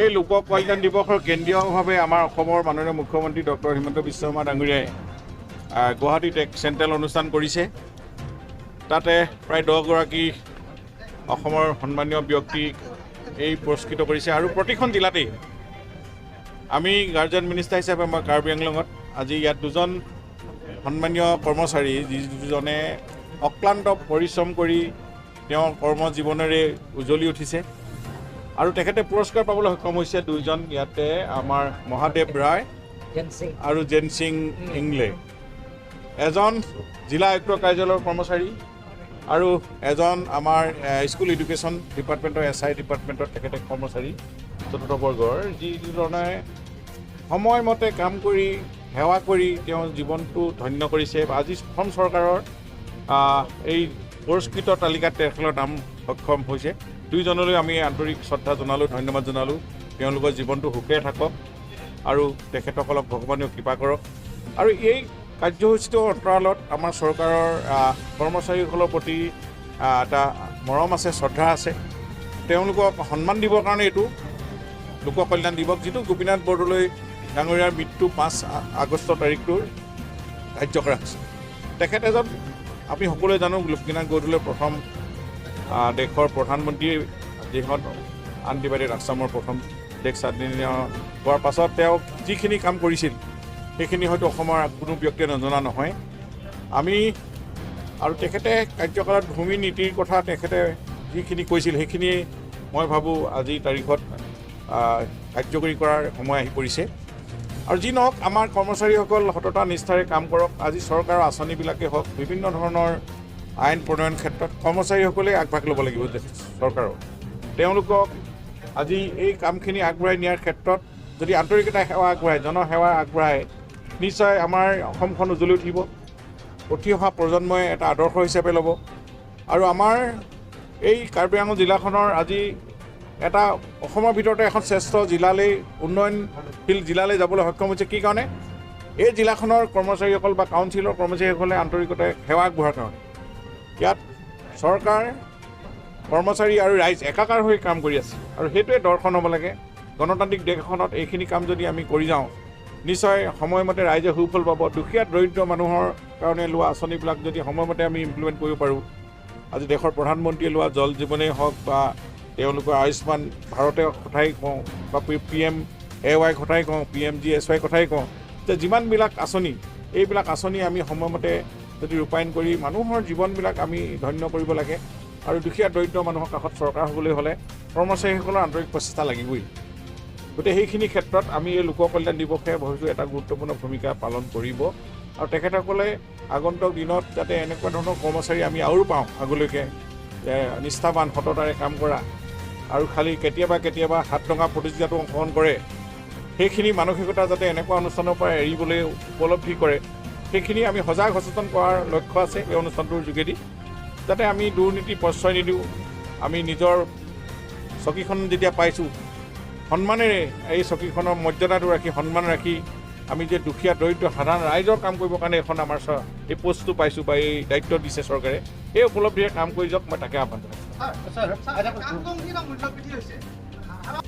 এই লোক কল্যাণ দিৱসৰ কেন্দ্ৰীয়ভাৱে আমাৰ অসমৰ মাননীয় মুখ্যমন্ত্ৰী ডক্টৰ হিমন্ত বিশ্ব শৰ্মা ডাঙৰীয়াই গুৱাহাটীত এক চেণ্ট্ৰেল অনুষ্ঠান কৰিছে। তাতে প্ৰায় 10গৰাকী অসমৰ সন্মানীয় ব্যক্তিক এই পুৰস্কৃত কৰিছে। আৰু প্ৰতিখন জিলাতেই আমি গাৰ্জেন মিনিষ্টাৰ হিচাপে মই কাৰ্বি আংলঙত আজি ইয়াত দুজন সন্মানীয় কৰ্মচাৰী, যি দুজনে অক্লান্ত পৰিশ্ৰম কৰি তেওঁৰ কৰ্মজীৱনেৰে উজ্বলি উঠিছে আৰু তেখেতে পুৰস্কাৰ পাবলৈ সক্ষম হৈছে, দুইজন ইয়াতে আমাৰ মহাদেৱ ৰায় আৰু জেনচিং ইংলে, এজন জিলা আয়ুক্ত কাৰ্যালয়ৰ কৰ্মচাৰী আৰু এজন আমাৰ স্কুল এডুকেশ্যন ডিপাৰ্টমেণ্টৰ এছ I ডিপাৰ্টমেণ্টৰ তেখেতে কৰ্মচাৰী চতুৰ্থ বৰ্গৰ, যি দুজনে সময়মতে কাম কৰি সেৱা কৰি তেওঁৰ জীৱনটো ধন্য কৰিছে। আজি অসম চৰকাৰৰ এই পুৰস্কৃত তালিকাত তেখেতৰ নাম সক্ষম হৈছে। দুইজনলৈ আমি আন্তৰিক শ্ৰদ্ধা জনালোঁ, ধন্যবাদ জনালোঁ। তেওঁলোকৰ জীৱনটো সুখে থাকক আৰু তেখেতসকলক ভগৱানেও কৃপা কৰক। আৰু এই কাৰ্যসূচীটোৰ অন্তৰালত আমাৰ চৰকাৰৰ কৰ্মচাৰীসকলৰ প্ৰতি এটা মৰম আছে, শ্ৰদ্ধা আছে। তেওঁলোকক সন্মান দিবৰ কাৰণে এইটো লোক কল্যাণ দিৱস, যিটো গোপীনাথ বৰদলৈ ডাঙৰীয়াৰ মৃত্যু 5 আগষ্ট তাৰিখটোৰ ধাৰ্য কৰা হৈছে। তেখেত এজন, আমি সকলোৱে জানো, গোপীনাথ বৰদলৈ প্ৰথম দেশৰ প্ৰধানমন্ত্ৰী, যিখন আনডিভাইডেড আছামৰ প্ৰথম দেশ স্বাধীন হোৱাৰ পাছত তেওঁ যিখিনি কাম কৰিছিল, সেইখিনি হয়তো অসমৰ কোনো ব্যক্তিয়ে নজনা নহয়। আমি আৰু তেখেতে কাৰ্যকালত ভূমি নীতিৰ কথা তেখেতে যিখিনি কৈছিল, সেইখিনি মই ভাবোঁ আজিৰ তাৰিখত কাৰ্যকৰী কৰাৰ সময় আহি পৰিছে। আৰু যি নহওক, আমাৰ কৰ্মচাৰীসকল সততা নিষ্ঠাৰে কাম কৰক। আজি চৰকাৰৰ আঁচনিবিলাকেই হওক, বিভিন্ন ধৰণৰ আইন প্ৰণয়ন ক্ষেত্ৰত কৰ্মচাৰীসকলে আগভাগ ল'ব লাগিব। চৰকাৰৰ তেওঁলোকক আজি এই কামখিনি আগবঢ়াই নিয়াৰ ক্ষেত্ৰত যদি আন্তৰিকতা সেৱা আগবঢ়ায়, জনসেৱা আগবঢ়ায়, নিশ্চয় আমাৰ অসমখন উজ্বলি উঠিব। উঠি অহা প্ৰজন্মই এটা আদৰ্শ হিচাপে ল'ব। আৰু আমাৰ এই কাৰ্বি আংলং জিলাখনৰ আজি এটা অসমৰ ভিতৰতে এখন শ্ৰেষ্ঠ জিলালৈ, উন্নয়নশীল জিলালৈ যাবলৈ সক্ষম হৈছে। কি কাৰণে? এই জিলাখনৰ কৰ্মচাৰীসকল বা কাউন্সিলৰ কৰ্মচাৰীসকলে আন্তৰিকতাৰে সেৱা আগবঢ়োৱাৰ কাৰণে। ইয়াত চৰকাৰ, কৰ্মচাৰী আৰু ৰাইজ একাকাৰ হৈ কাম কৰি আছে আৰু সেইটোৱে দৰ্শন হ'ব লাগে। গণতান্ত্ৰিক দেশ এখনত এইখিনি কাম যদি আমি কৰি যাওঁ, নিশ্চয় সময়মতে ৰাইজে সুফল পাব। দুখীয়া দৰিদ্ৰ মানুহৰ কাৰণে লোৱা আঁচনিবিলাক যদি সময়মতে আমি ইমপ্লিমেণ্ট কৰিব পাৰোঁ, আজি দেশৰ প্ৰধানমন্ত্ৰীয়ে লোৱা জল জীৱনেই হওক বা তেওঁলোকৰ আয়ুষ্মান ভাৰতে কথাই কওঁ বা পিএম এ ৱাই কথাই কওঁ, পিএম জি এছ ৱাই কথাই কওঁ, যে যিমানবিলাক আঁচনি, এইবিলাক আঁচনি আমি সময়মতে যদি ৰূপায়ণ কৰি মানুহৰ জীৱনবিলাক আমি ধন্য কৰিব লাগে। আৰু দুখীয়া দৰিদ্ৰ মানুহৰ কাষত চৰকাৰ হ'বলৈ হ'লে কৰ্মচাৰীসকলৰ আন্তৰিক প্ৰচেষ্টা লাগিবই। গতিকে সেইখিনি ক্ষেত্ৰত আমি এই লোক কল্যাণ দিৱসে ভাবিছোঁ এটা গুৰুত্বপূৰ্ণ ভূমিকা পালন কৰিব। আৰু তেখেতসকলে আগন্তুক দিনত যাতে এনেকুৱা ধৰণৰ কৰ্মচাৰী আমি আৰু পাওঁ আগলৈকে, যে নিষ্ঠাবান, সততাৰে কাম কৰা আৰু খালি কেতিয়াবা কেতিয়াবা হাত দঙা প্ৰতিযোগিতাটো অংশগ্ৰহণ কৰে, সেইখিনি মানসিকতা যাতে এনেকুৱা অনুষ্ঠানৰ পৰা এৰিবলৈ উপলব্ধি কৰে, সেইখিনি আমি সজাগ সচেতন কৰাৰ লক্ষ্য আছে এই অনুষ্ঠানটোৰ যোগেদি, যাতে আমি দুৰ্নীতি প্ৰশ্ৰয় নিদিওঁ। আমি নিজৰ চকীখন যেতিয়া পাইছোঁ, সন্মানেৰে এই চকীখনৰ মৰ্যাদাটো ৰাখি, সন্মান ৰাখি আমি যে দুখীয়া দৰিদ্ৰ সাধাৰণ ৰাইজৰ কাম কৰিবৰ কাৰণে এখন আমাৰ এই পষ্টটো পাইছোঁ বা এই দায়িত্ব দিছে চৰকাৰে, এই উপলব্ধিৰে কাম কৰি যাওক, মই তাকে আহ্বান জনাইছোঁ। মূল্যবৃদ্ধি হৈছে।